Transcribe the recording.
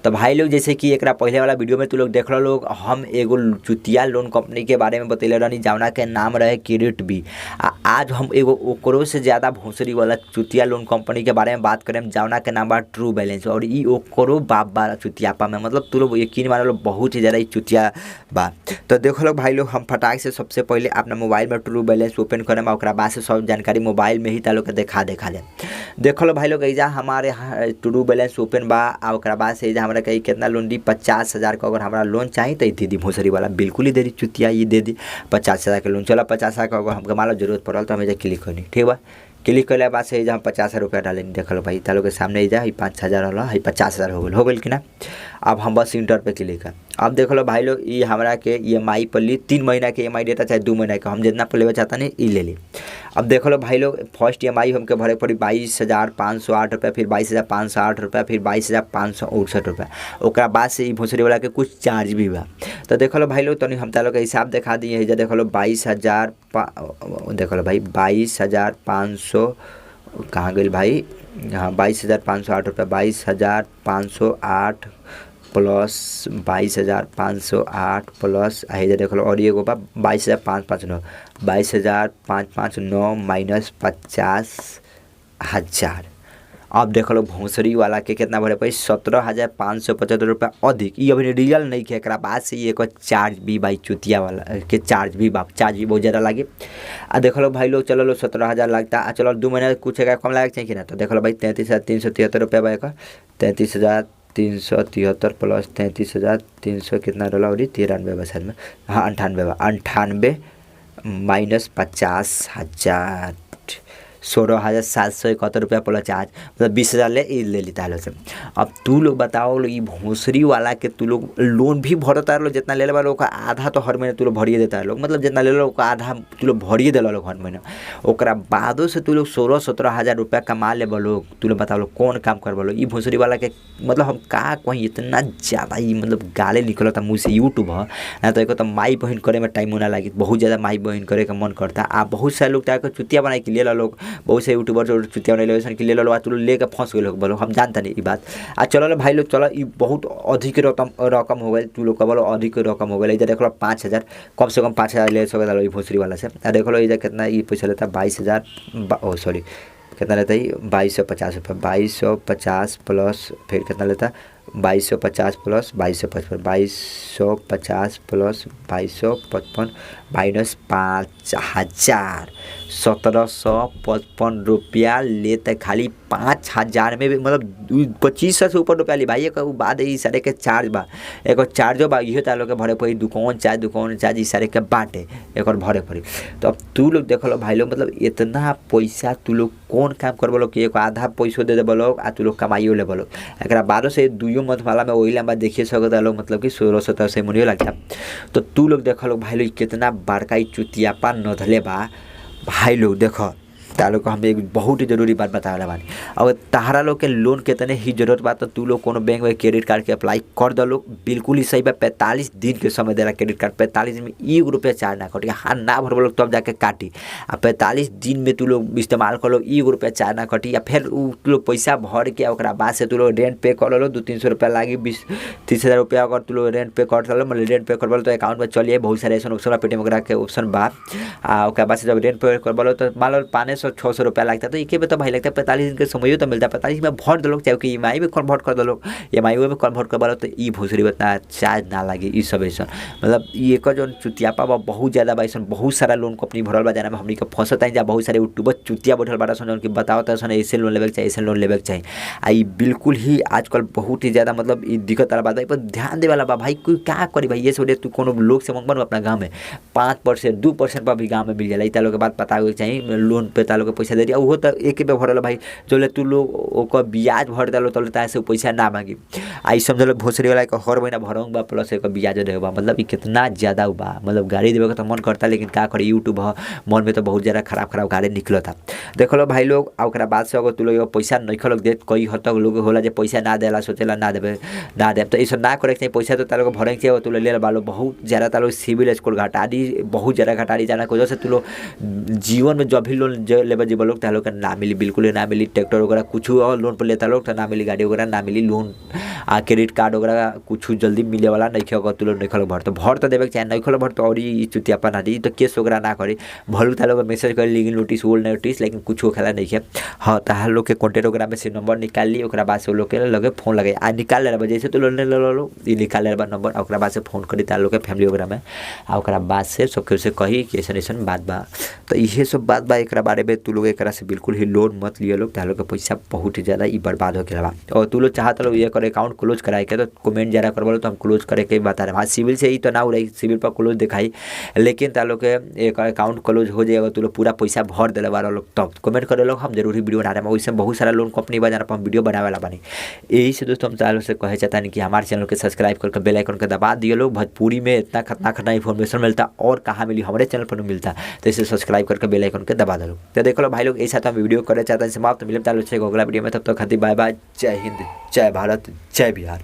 तो भाई लोग जैसे कि एकरा पहले वाला वीडियो में तू लोग देख लोग, हम एगो चुतिया लोन कंपनी के बारे में बतैले रहनी जौना के नाम रहे क्रेडिट बी। आ आज हम एगो ओकरो से ज़्यादा भोसड़ी वाला चुतिया लोन कंपनी के बारे में बात करें जौना के नाम बा ट्रू बैलेंस। और ई ओकरो बाप बा चुतियापा में, मतलब तू लोग यकीन मान लो बहुत ही ज़्यादा ई चुतिया बा। तो देखो लोग भाई लोग, हम फटाक से सबसे पहले अपना मोबाइल में ट्रू बैलेंस ओपन करें और ओकरा बाद से सब जानकारी मोबाइल में ही तालो के देखा देखा ले। देखो लो भाई लोग, एजा हमारे ट्रू बैलेंस ओपन बा। आ ओकरा बाद से एजा हमरा के कितना लोन दी, 50,000 का अगर हमरा लोन चाहिए तो दे दी भोसड़ी वाला, बिल्कुल ही दे दी चुतिया, ये दे दी 50,000 के लोन। चलो 50,000 का अगर हमके मान लो जरूरत पड़ल तो हम एजा क्लिक करनी, ठीक बा। क्लिक करले बाद से एजा हम 50,000 रुपया डालेनी। देख लो भाई तालो के सामने एजा ही 5,000 होला, ही 50,000 हो गेल कि ना। अब हम बस इंटर पे क्लिक कर। अब देख लो भाई लोग, ये हमरा के ई एम आई पर ली, 3 महीना के ई एम आई देता चाहे 2 महीना के, हम जितना पर लेवे चाहता नहीं ई ले ली। अब देख लो भाई लोग, फर्स्ट ई एम आई हमके भरे पड़ी 22,508 रुपया, फिर 22,508 रुपया, फिर 22,559 रुपया। ओकरा बाद से ई भोसड़ी वाला के कुछ चार्ज भी बा। तो देख लो भाई लोग, तनी हम तालो के हिसाब देखा दिए। एजा देख लो 22,000 देख लो भाई 22,500 कहाँ गई भाई, हाँ 22,508 रुपया, 22,508 प्लस 22,508 प्लस एजा देख लो और एगो बा 22,559, 22,559 माइनस 50,000। अब देख लो भोसड़ी वाला के कितना भरे पड़ी, 17,575 रुपया अधिक। ये अभी रियल नहीं है, एकरा बाद से एक चार्ज भी भाई चुतिया वाला के चार्ज भी बाप, चार्ज भी बहुत ज़्यादा लागे। आ देख लो भाई लोग, चलो लो 17,000 लगता। आ चलो 2 महीना कुछ एक कम लागे चाहिए कि ना। तो देख लो भाई 33,373 रुपया बा, 33,373 प्लस 33,300 कितना रहा और 93 बा शायद में, हाँ 98 बा, 98 माइनस 50,000, 16,771 रुपया प्लस चार्ज, मतलब 20,000 ले ई ले लेता है से। अब तू लोग बताओ ई भोसड़ी वाला के तू लोग लोन भी भरता लोग, जितना ले लो ओकरा आधा तो हर महीना तू लोग भरिए देता है लोग, मतलब जितना ले लो ओकरा आधा तू लोग भरिए दिला लोग हर महीना। ओकरा बादो से तू लोग 16-17 हज़ार रुपया कमा ले लोग। तू लोग बताओ लोग कौन काम कर लो ई भोसड़ी वाला के, मतलब हम का कहीं इतना ज़्यादा ई मतलब गाले निकलता मुँह से यूट्यूब है ना। तो एक तो माई बहन करे में टाइम होना लगी, बहुत ज़्यादा माई बहन करे के मन करता। आ बहुत सारे लोग ताकि चुतिया बनाए के ले लोग, बहुत से यूट्यूबर जो चुतिया बना के ले लो, तू लेके फंस गए लोग, बोलो हम जानता नहीं ई बात। आ चलो भाई लोग, चलो ई बहुत अधिक रकम हो गई, तू लोग बोलो अधिक रकम हो गई। इधर देख लो 5,000, कम से कम 5,000 ले सकता लो भोसड़ी वाला से। आ देख लो इधर कितना ये पैसा लेता, 22,000 ओ सॉरी कितना लेता है 2,250 रुपया, 2,250 प्लस फिर कितना लेता 2,250 प्लस 2,255, 2,250 प्लस 2,255 माइनस 5,000, 1,755 रुपया लेते खाली 5,000 में भी, मतलब 2,500 से ऊपर रुपया ली भाई। एक बाद ई सारे के चार्ज बा, एक चार्जो बा, इहो तालो के भरे पड़ी, दुकान चार्ज दुकान चार्ज ई सारे के बाटे एक भरे पड़ी। तो अब तू लोग देख लो भाई लोग, मतलब इतना पैसा तू लोग कौन काम करबो कि एक आधा पैसो दे देबो लोग आ तू लोग कमाइयो लेबो लोग। एकरा बादो से 2 मंथ वाला में वही लंबा देखिए सकता लोग, मतलब कि 16-17 से मुनियो लगता। तो तू लोग देख लो भाई लोग कितना बड़का ई चुतियापा नधले बा भाई लोग। देखो तालो को हम एक बहुत ही जरूरी बात बतावे बानी, अगर तहरा लोग के लोन कितने ही जरूरत बा तो तू लोग कोनो बैंक में क्रेडिट कार्ड के अप्लाई कर दो लोग, बिल्कुल ही सही बा। 45 दिन के समय देला क्रेडिट कार्ड, 45 दिन में 1 रुपया चार्ज ना कटी, हाँ ना भरबो लोग तब जाके काटी। आ 45 दिन में तू लोग इस्तेमाल कर लो, 1 रुपया चार्ज ना कटी। या फिर तू लोग पैसा भर के ओकरा बाद से तू लोग रेंट पे कर लो, 200-300 रुपया लागी, 20-30 हज़ार रुपया अगर तू लोग रेंट पे कर लो, मतलब रेंट पे करबो तो अकाउंट में चलिए बहुत सारे ऐसा ऑप्शन पेटीएम वगैरह के ऑप्शन बा। आ ओकरा बाद से जब रेंट पे करबो तो मान लो 500-600 रुपया लगता है। तो एक तो भाई लगता है 45 दिन के समय तो मिलता है, 45 में भर दो लोग, चाहे कि ई एम आई में कन्वर्ट कर दो लोग, ई एम आई में कन्वर्ट कर तो ई भोसड़ी उतना चार्ज ना लगे। ई सब ऐसा मतलब ये जो चुतियापा बा बहुत ज़्यादा बा, ऐसा बहुत सारा लोन कंपनी भरल बा जाना में हमनी के फंसत जा। बहुत सारे यूट्यूबर चुतिया बैठल बाड़ा सन जौन कि बताओ सन ऐसे लोन लेवे के चाही, ऐसे लोन लेवे के चाही। आ ई बिल्कुल ही आजकल बहुत ही ज़्यादा मतलब ई दिक्कत वाला बात बा, पर ध्यान देवे वाला बा भाई। कोई का करी भाई, ये सब तू कोनो लोग से मंगबन अपना गाँव में 5% 2% पर भी गाँव में मिल जाला। ई तालो के बात पता होके चाही, लोन पे तालो के पैसा दे दिया, उहो तो एक पे भरल भाई, जो ले तू लोग ओकर ब्याज भर देलो तले ताहे से पैसा ना मांगी। आ ई समझ लो भोसड़ी वाला के हर महीना भरंग बा प्लस एक ब्याज देबा बा, मतलब ई कितना ज़्यादा बा, मतलब गाड़ी देवे के तो मन करता लेकिन का करी यूट्यूब ह, मन में तो बहुत ज़्यादा खराब खराब गाड़ी निकलता। देख लो भाई लोग, आ ओकरा बाद से अगर तू लोग पैसा नहीं लोग देत, कई हद तक लोग होला जे पैसा ना देला, सोचेला ना देबे ना देब, तो ई सब ना करे के चाही। पैसा तो तालो के भरे के चाही, तू लोग ले बालो बहुत ज़्यादा तालो सिविल स्कोर घटा दी, बहुत ज़्यादा घटा दी, जाना के वजह से तू लोग जीवन में जब भी लोन के लेबे जीव लोग तो लोग के ना मिली, बिल्कुल ना मिली। ट्रैक्टर वगैरह कुछ और लोन पर लेता लोग तो ना मिली, गाड़ी वगैरह ना मिली, लोन आ क्रेडिट कार्ड वगैरह कुछ जल्दी मिले वाला नहीं। अगर तू लोग नहीं खलो भर तो भर तो देवे के चाहे, नहीं खलो भर तो और ई चुतियापा ना दी तो केस वगैरह ना करी। भलू था लोग मैसेज कर लीगल नोटिस ओल्ड नोटिस, लेकिन कुछ खेला नहीं है। हाँ तो लोग के कॉन्टेक्ट वगैरह में से नंबर निकाल ली, ओकरा बाद से लोग के लगे फोन लगे आ निकाल ले जैसे तो लोन ले लो निकाल ले नंबर, ओकरा बाद से फोन करी तार लोग के फैमिली वगैरह में आ ओकरा बाद से सबके से कही कि ऐसा ऐसा बात बा। तो इहे सब बात बा एकरा बारे में। तू लोग एकरा से बिल्कुल ही लोन मत लियो लोग, तार लोग के पैसा बहुत ही ज़्यादा ई बर्बाद हो गया बा। और तू लोग चाहत लोग ये करे अकाउंट क्लोज कराए के तो कमेंट जरा करबो तो हम क्लोज करे के बता रहे। हाँ सिविल से ही तो ना उड़ाई, सिविल पर क्लोज दिखाई, लेकिन तार लोग के एक अकाउंट क्लोज हो जाएगा तू लोग पूरा पैसा भर दिले बार लोग तब कमेंट करे लोग, हम जरूरी वीडियो बना रहे हैं। वैसे बहुत सारा लोन कंपनी बा जहाँ पर हम वीडियो बनावे वाला बानी। यही से दोस्तों हम तार से कहे चाहता नहीं कि हमारे चैनल के सब्सक्राइब करके बेल आइकन के दबा दिए लोग। भोजपुरी में इतना खतरनाक खतरनाक इन्फॉर्मेशन मिलता और कहाँ मिली, हमारे चैनल पर मिलता, तो इसे सब्सक्राइब करके बेल आइकन के दबा दो। तो देखो लो भाई लोग ऐसा तो हम वीडियो करे चाहते हैं समाप्त। मिले तार अगला वीडियो में, तब तक खातिर बाय बाय। जय हिंद, जय भारत, जय बिहार।